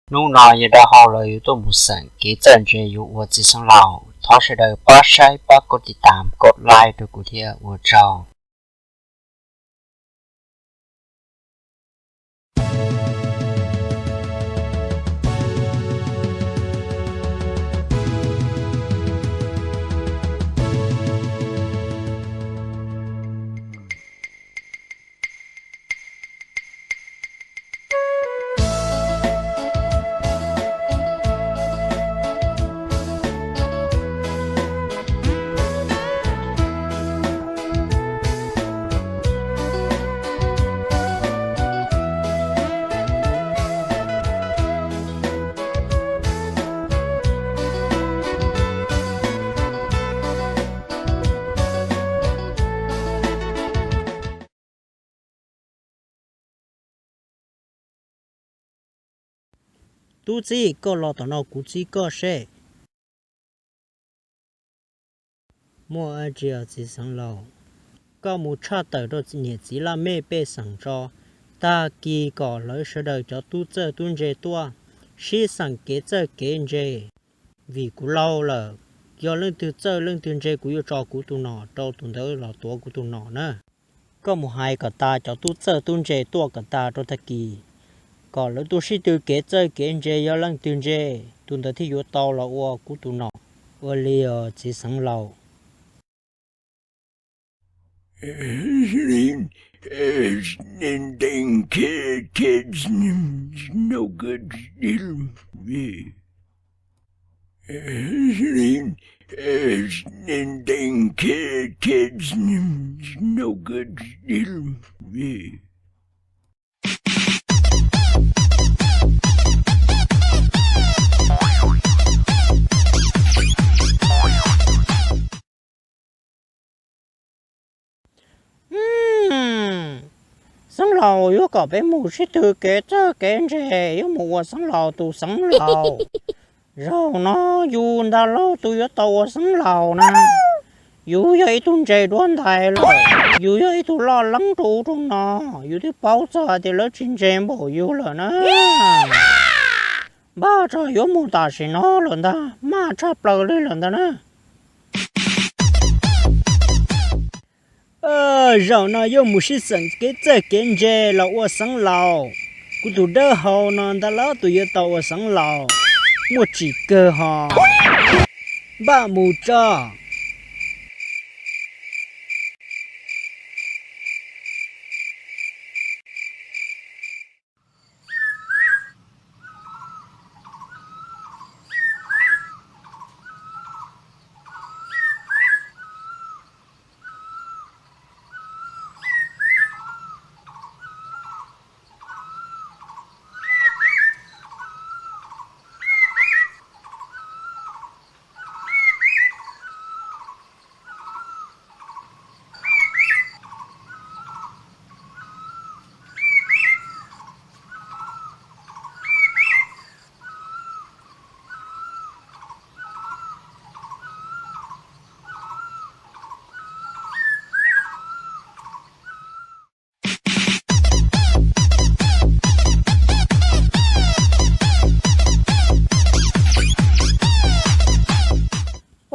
Hnub no yog dhau hau lawm, yuav tuaj mus xeem kev txawj ntse yuav ua txiv xeev laus. Thov sawv daws pab saib, pab kov tiv tam, kov like rau kuv thiab, ua tsaug. Tub txib, koj los tom no kuv txib koj seb. Muaj dab tsi os txiv xeev laus? Koj mus tshaj tawm rau niam txiv laj mej pej xeem tso, tag kis kom lawv sawv daws cov tub txawj tub ntse tuaj sib xeem kev txawj kev ntse, vim kuv laus lawm, yog leej twg txawj leej twg ntse kuv yuav tso kuv tus nom rau tus ntawd los tuav kuv tus nom na. Koj mus hais kom tas cov tub txawj tub ntse tuaj kom tas rau tag kis, kom lawv tuaj sib tw kev txawj kev ntse, yog leej twg ntse tus ntawd thiaj yuav tau los ua kuv tus nom. Ua li os txiv xeev laus. Xeev laus yuav kom peb mus sib tw kev txawj kev ntse, yuav mus ua xeev laus tus xeev laus. Zaum no yus ntag lauj tus yuav tau ua xeev laus na. Yus yog ib tug ntse duab ntais lawm, yus yog ib tug loj leeb rau ub rau no, yus twb paub txog hais tias lawv tsis ntse npaum yus lawm na. Npaj tso yuav mus tam sim no lawm ntag, maj tshaj plaws li lawm ntag na. Zaum no yuav mus sib xeem kev txawj kev ntse los ua xeev laus. Kuv tus dawb hau no ntag lauj tus yuav tau ua xeev laus, muaj tsim kawg hos. Npaj mus tso.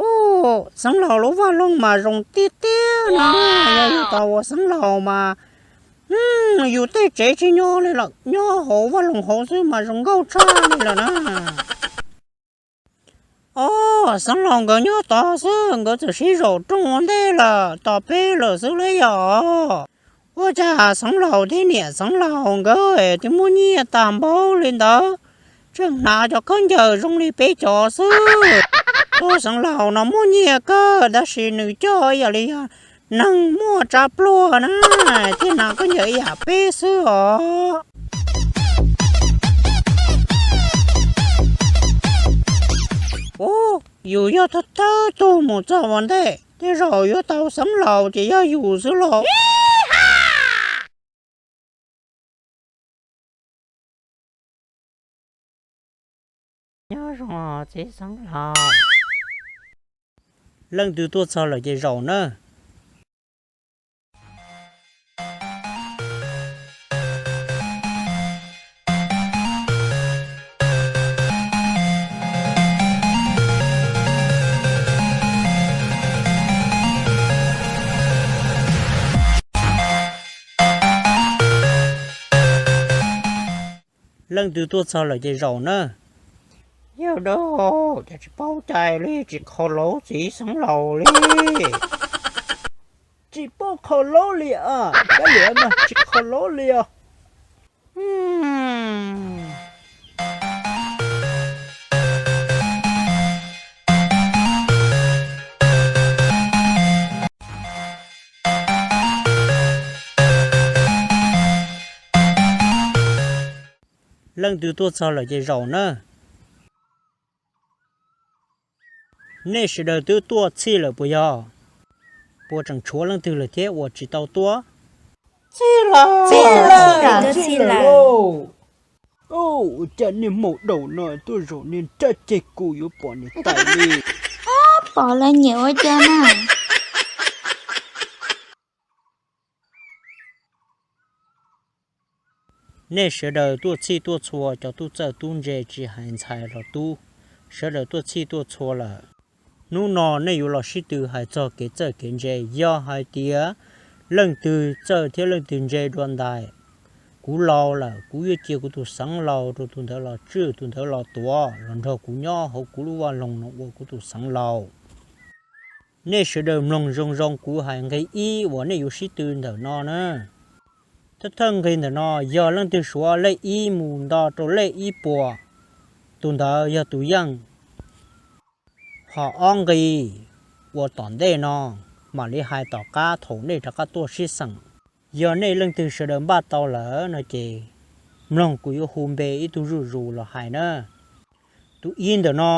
Ub, xeev laus lub vaj loog mas zoo tiag tiag no, yog yus tau ua xeev laus mas yus tej tsev tsis nyob li lawm, nyob hauv vaj loog hauv xwb mas zoo nkauj tshaj li lawm na. Os, xeev laus nkawd nyob tod xwb, nkawd txawm sib zaum rooj ua ntej lawm, tos peb lawm xwb lauj yom. Ua cas xeev laus thiab niam xeev laus nkawd twb muaj nyiaj tag npaum li ntawd, tseem hnav cov khaub ncaws zoo li peb cov xwb. Tus xeev laus no muaj nyiaj kawg tab sis nws coj ib yam li yog neeg muaj tsab pluag na, thiaj hnav khaub ncaws ib yam peb xwb os. Ub, yus yog thawj thawj tug mus txog ua ntej, tej zaum yuav tau xeev laus ces yog yus xwb los. Nyob zoo txiv xeev laus. Leej twg tuaj txog lawm ces zaum na. Leej twg tuaj txog lawm ces zaum na. Yawg dab, cas tsis paub cai li, tsis kho laus txiv xeev laus li. Tsis paub kho laus li a, kab liam mas tsis kho laus li os. Leej twg tuaj txog lawm ces zaum na. Nej sawv daws twb tuaj txhij lawm puas yog? Puas tseem tshuav leej twg lawm thiab uas tsis tau tuaj? Txhij lawm, txhij lawm. Ua cas niag maum daum no tuaj zaum niag nrab ceg kuv yuav pom niam tais li. Pom lawv nyiam ua cas na. Nej sawv daws tuaj txhij tuaj txhua, cov tub txawj tub ntse tsis hais ntxhais los tub, sawv daws tuaj txhij tuaj txhua lawm. Hnub no nej yuav los sib tw hais txog kev txawj kev ntse. Yog hais tias leej twg txawj thiab leej twg ntse dua ntais, kuv laus lawm, kuv yuav cia kuv tus xeev laus rau tus ntawd los tswj, tus ntawd los tuav los nrog kuv nyob hauv kuv lub vaj loog no ua kuv tus xeev laus. Nej sawv daws mloog zoo zoo kuv hais nqe ib uas nej yuav sib tw ntawm no na. Thawj thawj nqe ntawm no, yog leej twg suav lej ib mus nto rau lej ib puas, tus ntawd yog tus yeej. Ho ob nqe uas tom ntej no mam li hais tom qab thaum nej rov qab tuaj sib xeem. Yog nej leej twg sawv daws npaj tau lawm no ces mloog kuv yuav hu npe ib tug zuj zus los hais na. Tus ib ntawm no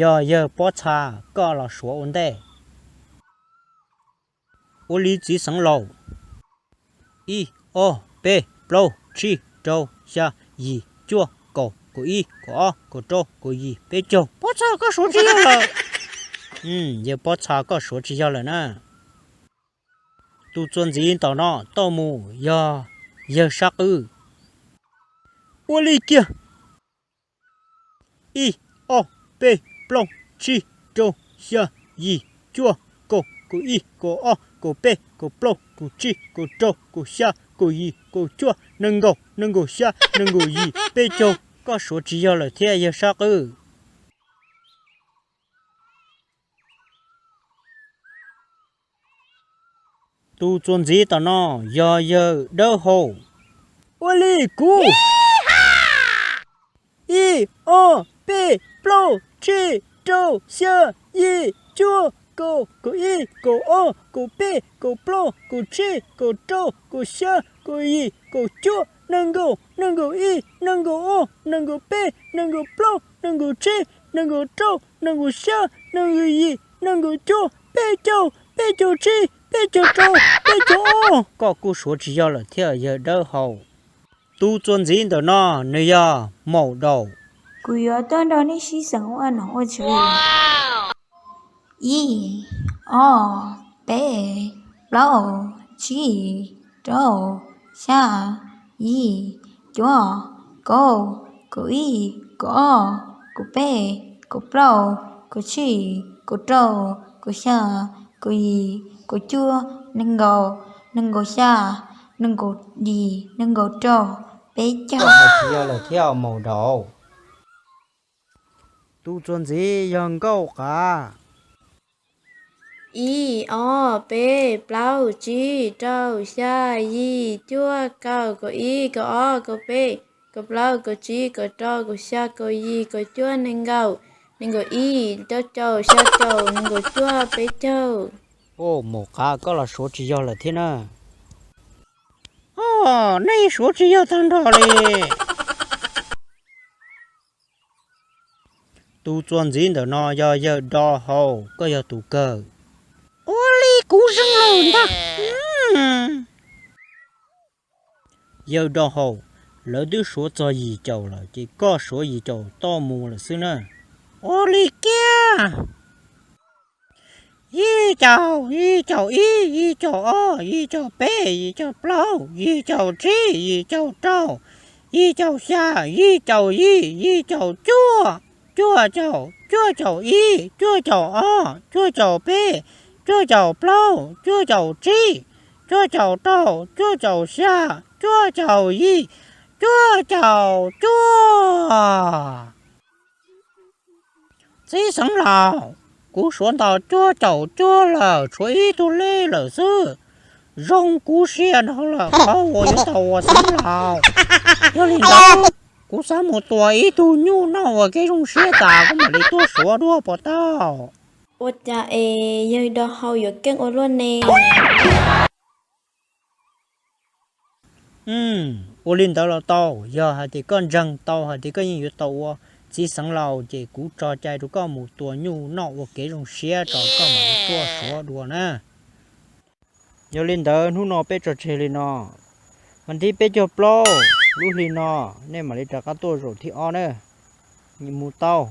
yog yawg Pob Txha, koj los suav ua ntej. Ua li txiv xeev laus. Ib, ob, peb, plaub, tsib, rau, xya, yim, cuaj, kaum, kaum ib, kaum ob, kaum rau, kaum yim, peb caug. Pob Txha, koj suav tsis yog lawm. Yawg Pob Txha, koj suav tsis yog lawm na. Tus txuas ntxiv ntawm no tau mus yog yawg Sab Qwb. Ua li kiag. Ib, ob, peb, plaub, tsib, rau, xya, yim, cuaj, kaum, kaum ib, kaum ob, kaum peb, kaum plaub, kaum tsib, kaum rau, kaum xya, kaum yim, kaum cuaj, nees nkaum, nees nkaum xya, nees nkaum yim, peb caug. Koj suav tsis yog lawm thiab yawg Sab Qwb. Tus txuas ntxiv tom no yog yawg Dawb Hau. Ua li kuv. Ib, ob, peb, plaub, tsib, rau, xya, yim, cuaj, kaum, kaum ib, kaum ob, kaum peb, kaum plaub, kaum tsib, kaum rau, kaum xya, kaum yim, kaum cuaj, nees nkaum, nees nkaum ib, nees nkaum ob, nees nkaum peb, nees nkaum plaub, nees nkaum tsib, nees nkaum rau, nees nkaum xya, nees nkaum yim, nees nkaum cuaj, peb caug, peb caug tsib, peb caug rau, peb caug ob. Koj kuj suav tsis yog lawm thiab yawg Dawb Hau. Tus txuas ntxiv ntawm no nws yog Maum Daum. Kuv yuav tuaj nrog nej sib xeem ua nom ua tswv. Ib, ob, peb, plaub, tsib, rau, xya, yim, cuaj, kaum, kaum ib, kaum ob, kaum peb, kaum plaub, kaum tsib, kaum rau, kaum xya, kaum yim, kaum cuaj, nees nkaum, nees nkaum xya, nees nkaum yim, nees nkaum rau, peb caug. Tsis yog lawm thiab Maum Daum. Tus txuas ntxiv yog Nkauj Qav. Ib, ob, peb, plaub, tsib, rau, xya, yim, cuaj, kaum, kaum ib, kaum ob, kaum peb, kaum plaub, kaub tsib, kaub rau, kaub xya, kaub yim, kaub cuaj, nees nkaum, nees nkaum ib, rau caum, xya caum, nees nkaum cuaj, peb caug. Maum Qav, koj los suav tsis yog lawm thiab na. Nej suav tsis yog tag nrho li. Tus txuas ntxiv ntawm no yog yawg Do Hau, koj yog tus kawg. Ua li kuv zoo lawm ntag. Yawg Do Hau, lawv twb suav txog yim caum lawm ces koj suav yim caum toj mus lawm xwb na. Ua li kiag. Yim caum, yim caum ib, yim caum ob, yim caum peb, yim caum plaub, yim caum tsib, yim caum rau, yim caum xya, yim caum yim, yim caum cuaj, cuaj caum, cuaj caum ib, cuaj caum ob, cuaj caum peb, cuaj caum plaub, cuaj caum tsib, cuaj caum rau, cuaj caum xya, cuaj caum yim, Cuaj caum cuaj. Txiv xeev laus, kuv suav ntaus cuaj caum cuaj lawm, tshuav ib tug lej lawm xwb. Zoo kuv siab dhau lawm qhov uas yuav tau ua xeev laus. Yog li ntawd, kuv xav mus tua ib tug nyuj noj ua kev zoo siab tas kuv mam li tuaj suav dua puas tau? Ua cas es yawg do hau yuav keej ua luaj ne? Ua li ntawd los tau, yog hais tias koj ntseeg tau hais tias koj yeej yuav tau ua txiv xeev laus ces kuv tso cai rau koj mus tua nyuj noj ua kev zoo siab rau koj mam li tuaj suav dua na. Yog li ntawd hnub no peb tso tseg li no, vas thib peb caug plaub lub hli no nej mam li rov qab tuaj zaum thib ob na. Mus tau.